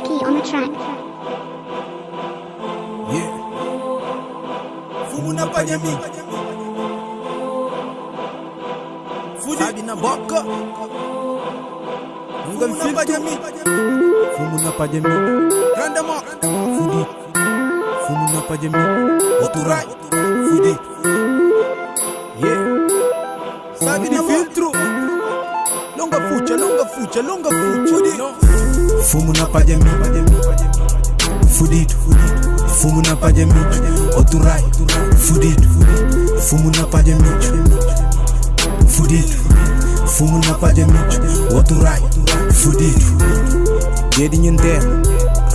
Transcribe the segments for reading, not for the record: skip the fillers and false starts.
Mickey on the track. Yeah. Fumu na panha mi. Sabi na boca. Nunca me filtro. Fumu na panha mi. Grande mo. Fudi. Fumu na panha mi. Outro rai. Fudi. Yeah. Sabi na filtro. Longa fucha, longa fucha, longa fucha. Fumu na panha mi. Fudido. Fumu na panha mi. Outro rai. Fudido. Fumu na panha mi. Fudido. Fumu na panha mi. Outro rai. Fudido. Dia di nha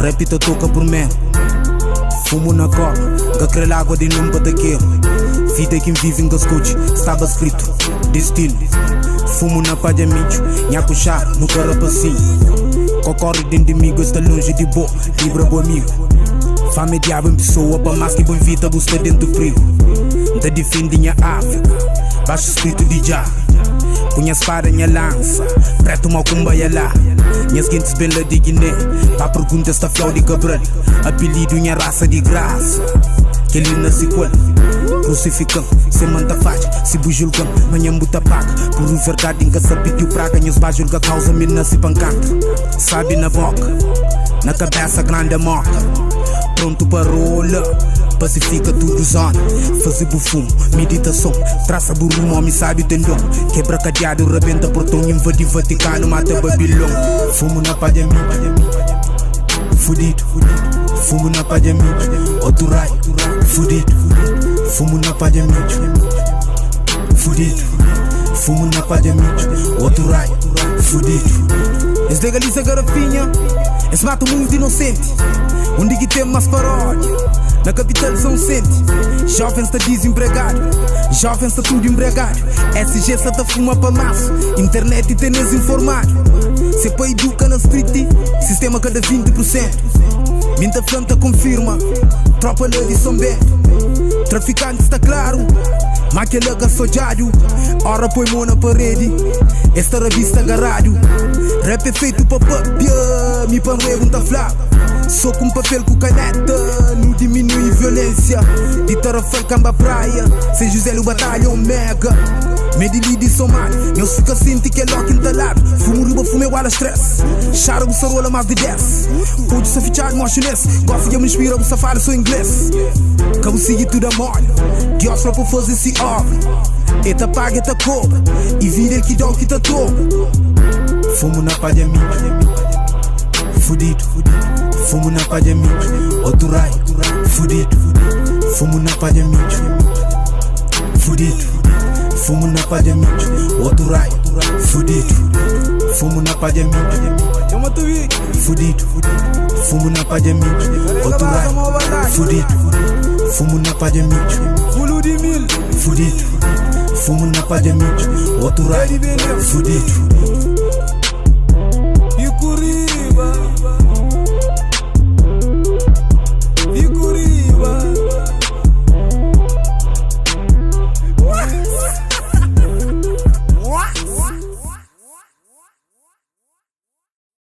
rap ta toca por mim. Fumo na copa, nka kre água di num pa ta quero. Vida quem vive nka escute, estava escrito, destino. Fumo na palha micho, nha puxar no carapacinho. Cocorre dentro de mim, está longe de bo, libra bo amigo. Fame diabo em pessoa, pa mais que bom vida, busca dentro do perigo. Nta defende minha África, baixo escrito de já. Punha espada, minha lança, preto macumba e lá. Minhas gentes bela de Guiné, pa pergunta está fiel de Cabral. Apelido minha raça de graça, que ele nasce qual. Crucificam, se manda faz, se bu julgam, manhã buta paga. Por verdade, nunca sabe pediu praga, nhos ba julga causa, me nasce pancada. Sabe na boca, na cabeça grande moca. Pronto para rola, pacifica tudo zona. Fazer bu fumo, meditação, traça bu rumo, homem sábio tem dom. Quebra cadeado, rebenta portão, invade Vaticano, mata Babilão. Fumo na palha mi, fudido. Fumo na palha mi, outro rai, fudido. Fumo na palha mi, fudido. Fumo na palha mi, outro rai, fudido. Eles legaliza garrafinha, eles matam muito inocente. Onde que tem mais paródia? Na capital São Vicente. Jovens está desempregado, jovens está tudo embriagado. SG só tá fuma pa massa, internet tem desinformado. Se pa educa na street, sistema cada 20%. Minta planta confirma, tropa lá de São Bento. Traficante está claro, maquela sojado. Ora põe mão na parede, esta revista agarrado. Rap é feito pa papia, mi panruego tá flá. Sou com papel com caneta, não diminui violência. De Tarrafal, Camba Praia, São José, o Batalha, Omega. Medili de somar, meus fica sente que é logo entalado. Fumo riba, fumo igual a stress. Chara, buça rola mais de 10. Hoje sou fichado, mó chinês. Gosto de me inspira, buça fala, sou inglês. Cabo sigue tudo a mole. Deus só por fazer esse obra. Eta paga, eta cobra. E vira ele que dá o que tá toma. Fumo na palha mi. Fudido. Fumo na palha mi. Outro rai. Fudido. Fumo na palha mi. Fudido. Fumo na palha mi. Outro rai. Fudido. Fumo na palha mi. Fudido. Fumo na palha mi. Outro rai. Fudido. Fumo na palha mi. Fudido. Fumo na palha mi. Outro rai. Fudido.